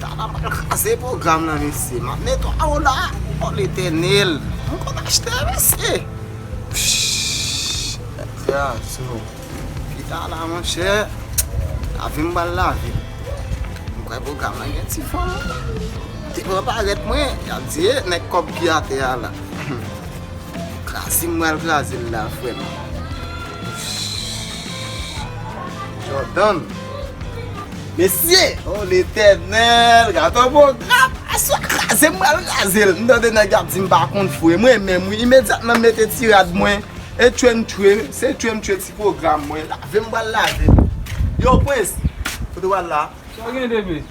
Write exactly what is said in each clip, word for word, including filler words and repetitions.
Ala m pral kraze pwogram nan, mesye. M ap netwaye w la. O Letènèl. M konn achte, mesye. Psh, mesye a, so. Pita la, monchè. Lavi m pral lave. M kwè pwogram nan gen ti fanm. Depi w parèt mwen, y ap di, "E, nèg kòb ki atè a la." Kraze m pral kraze l la, frè m. Jordan. Mesye! O Letènèl, gade yon pwogram! Aswè kraze m pral kraze l. M tande nèg ap di m pa konn fwe. Mwen menm, wi, imedyatman m mete ti rad mwen. E tchwe m tchwe, se tchwe m tchwe ti pwogram mwen. Lave m pral lave. Yo, Prince, kote w al la? Sa gen, bebe?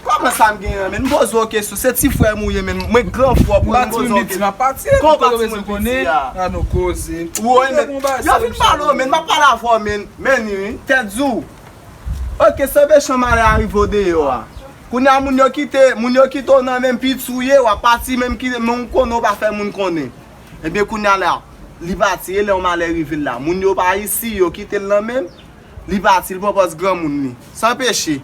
Kòman sa m gen an, menn? M poze w kesyon. Se ti frè m ou ye, menn. Mwen gran frè w, pou m poze w kesyon. Kòman pati mwen piti a? An nou koze. Woy, menn. Yo vin pale w, menn. M ap pale avè w, menn. Menn, wi. Tèt di w. Ok, se pechan malè a rive w deyò a. Kounye a, moun yo kite, moun yo kite w nan men piti w ye, w ap pati menm ki, men w konnen w pa fè moun konnen. Ebyen, kounye a la, li pati, e lè yon malè rive l la. Moun yo pa isi, yo kite l nan men l, li pati, li pran pòz granmoun li. San peche.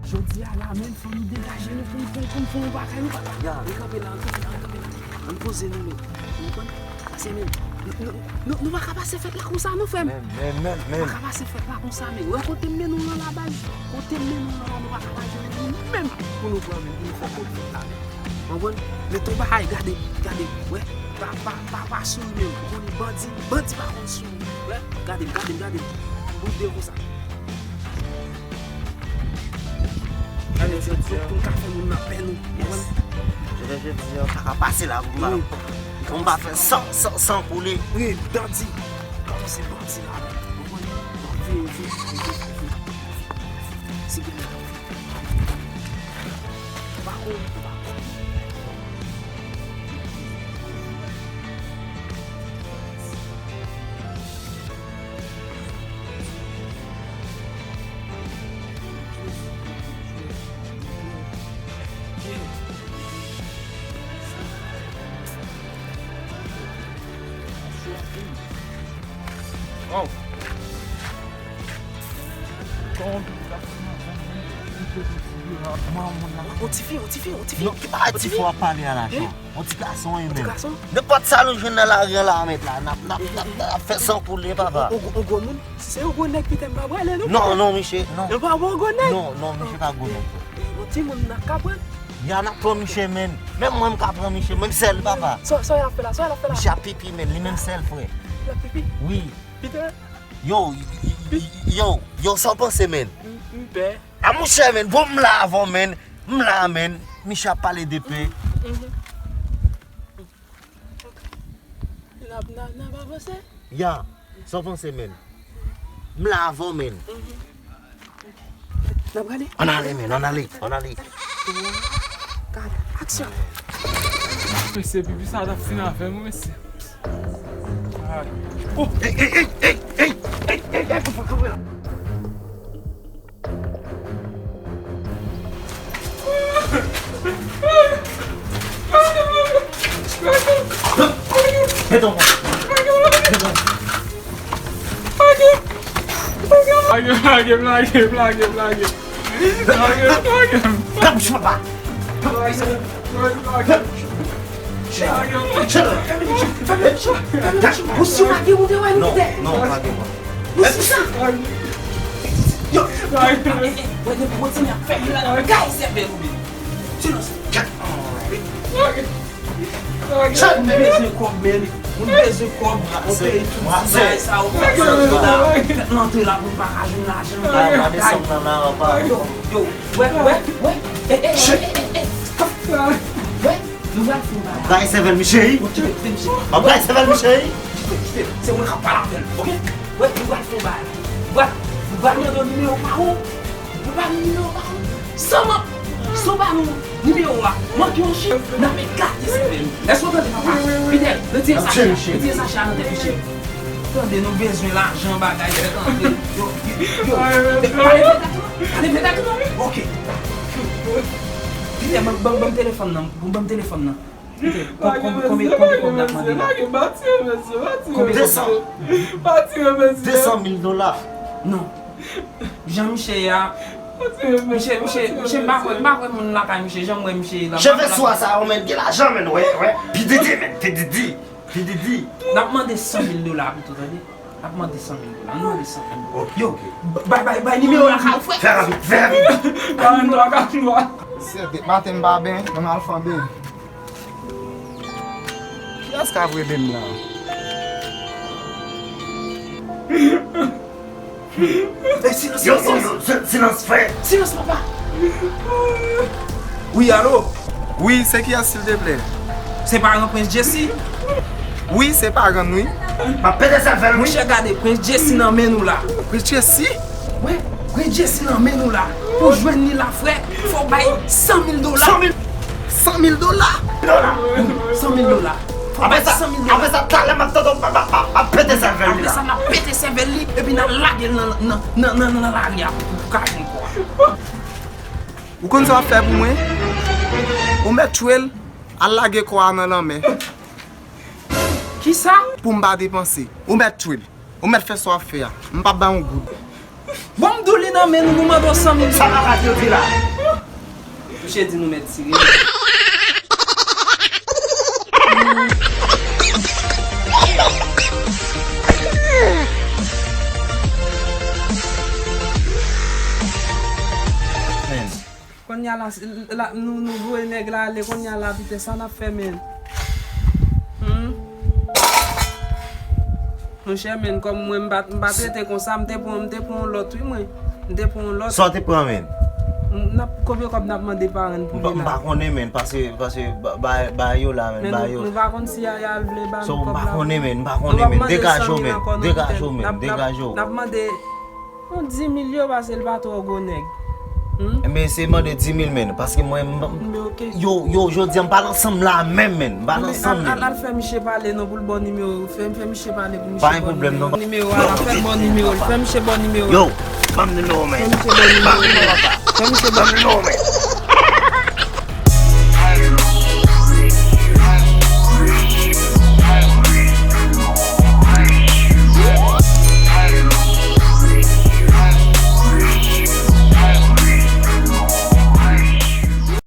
Jodi a la menm, fò nou degaje nou pou n, pou n, pou n fè yon bagay, wi, papa. Ya. Ann kanpe la, ann kanpe la, ann kanpe la. Ann poze nou, menm. Ou konprann? Paske, menm, nou, nou, nou, nou pa ka pase fèt la konsa, non, frè m. Menm, menm, menm, menm. Nou pa ka pase fèt la konsa, menm. Wè kote m mennen w lan la, baz. Kote m mennen w lan la, nou pa ka pase menm pou nou pran, menm, pou nou fè kòb fèt la, menm. Ou konprann? Mete yon bagay, gade, gade, wè. Pa, pa, pa, pa sou li menm. Ou konn bandi, bandi pa konn sou. Wè, gade m, gade m, gade m. Bout de konsa. Gade, se pou, pou n ka fè moun nan pè nou. Ou konprann? Jodi, jodi, an pa ka pase la pou m pa, pou m pa fè san, san, san koule. Wi, bandi. Kòman se bandi la menm? Ou konprann? Veye, veye, veye, veye. Se gen pa konn. Oh. On ti fi, on ti fi, on ti fi. Non, ki bagay ti fi w ap pale a la, Chan? On ti gason, wi, menm. Nenpòt sa nou jwenn nan lari an la, mèt la, n ap, n ap, n ap, n ap fè san koule, papa. On, on, on gwo moun? Si se yon gwo nèg, pita m pa prale, non. Non, non, misye, non. Yo pa bon gwo nèg? Non, non, misye pa gwo nèg. On timoun n ap ka pran. Ya, n ap pran misye, menm. Menm mwen, m ka pran misye, menm sèl, papa. Sa, sa y ap fè la, sa y ap fè la? Misye ap pipi, menm, li menm sèl, frè. L ap pipi? Wi. Pita. Yo, yo, yo, sa w panse, menm? M, m pè. A, monchè, menm, bon, m la avè w, menm. M la, menm. Misye ap pale de pè. N ap, n ap, n ap avanse? Ya, sa w panse, menm? M la avè w, menm. N ap gade? Ann ale, menm, ann ale, ann ale. Twa, kat, aksyon! Mesye, pipi sa t ap fin avè m, mesye. Ay. Oh, ey, ey, ey, ey, ey, ey, ey, ey, ey, kanpe la. Mete w. Lage, lage, lage, lage, lage. Lage, lage. Lage, lage. Ou si w pa gen moun te wè nou kite. Non, non, pa gen moun. Ou si sa. Yo, yo, eh, eh, wè, depi w kontinye ap fè moun la, nan kay sèvèl ou menm. Silans. Chan, m bezwen kòb, men. Moun bezwen kòb. Ou peye tout ti bagay sa, ou fè sa, tout la. Fèt lantre la, pou m pa ka jwenn lajan. Yo, yo, wè, wè, wè. Eh, eh, eh, eh, eh. Wè, nou pral fè yon bagay. Bay sèvèl, mi cheri. Kite, kite, misye. Bay sèvèl, mi cheri. Kite, kite. Se mwen k ap pale avè l, oke? Wè, nou pral fè yon bagay. Nou pral, nou pral mande w nimewo pa ou. Nou pa nimewo pa ou. San mank, san ba nou nimewo a. Manke yon chif, n ap eklate sèvèl. Èske w tande, papa? Fidèl, retire sachè a. Retire sachè a nan tèt misye. Tande, nou bezwen lajan, bagay, fèt antre. Yo, yo, yo. Pale fèt ak nou. Pale fèt ak nou. Oke. Fidèl, ban, ban, ban m telefòn nan. Ban m telefòn nan. Konbyen, konbyen, konbyen kòb n ap mande la? Konbyen kòb? De san. De san mil dola. Non. Jan misye ye a. Misye, misye, misye, m pa kwè, m pa kwè moun lakay misye, jan m wè misye ye la. Cheve swa sa yo, men, gen lajan, men, wè, wè. P D D, men, P D D, P D D. N ap mande san mil dola pito, tande. N ap mande san mil dola, n mande san mil dola. Ok, yo, ok. Bay, bay, bay nimewo lakay ou, frè. Fè rapid, fè rapid. Karannntwa, karannntwa. Sèt, depi maten m pa benyen, men m al fè yon benyen. Kiyès k ap rele m la? Ey, silans, yo, silans, yo, yo, si-, silans, frè. Silans, papa. Wi, alo? Wi, se kiyès, silteplè? Se paran Prince Jesse? Wi, se paran, wi. M ap pete sèvèl, wi. Monchè, gade, Prince Jesse nan men nou la. Prince Jesse? Wi, Prince Jesse nan men nou la. Pou jwenn li la, frè, fò w bay san mil dola. San mil? San mil dola? Dola. San mil dola. Apre sa, apre sa, talè m ap tande w, m ap, ap, ap, ap pete sèvèl li la. Apre sa, n ap pete sèvèl li, epi n al lage l nan, nan, nan, nan, nan lari a pou, pou ka jwenn kò a. Ou konn sa w ap fè pou mwen? Ou mèt tchwe l, al lage kò a nan lanmè. Kisa? Pou m pa depanse. Ou mèt tchwe l. Ou mèt fè sa w ap fè a. M p ap ba yon goud. Bon, m di w li nan men nou, nou mande w san mil. Sa makak yo di la? Touche di nou mèt tire. Kounye a la, la, nou, nou voye nèg la ale, kounye a la, pite, sa n ap fè, men? Hmm? Monchè, men, kòm mwen, m pa, m pa t rete konsa, m te pran, m te pran yon lòt, wi, mwen. M te pran yon lòt. Sa w te pran, men? M, n ap, konbyen kòb n ap mande paran n pou li la? M pa, m pa konnen, men, paske, paske, ba, ba, ba yo la, men, ba yo. Nou pa konn si y a, y a vle ba nou kòb la. So, m pa konnen, men, m pa konnen, men. Degaje w, men. Degaje w, men. Degaje w. N ap mande Yon dis mil yo pase, l pa twò gwo nèg. Hmm? Enben, se mande dis mil, men, paske mwen, m, m, yo, yo, jodi a, m pa nan sanm la menm, men, m pa nan sanm, men. Al, al fè misye pale non pou l ba w nimewo, fè, fè misye pale pou misye ba w nimewo. Pa gen pwoblèm, non. Nimewo a, fè l ba w nimewo, fè misye ba w nimewo. Yo, ban m nimewo, men. Fè misye ba w nimewo. Ban m nimewo, papa. Fè misye ba w nimewo, men.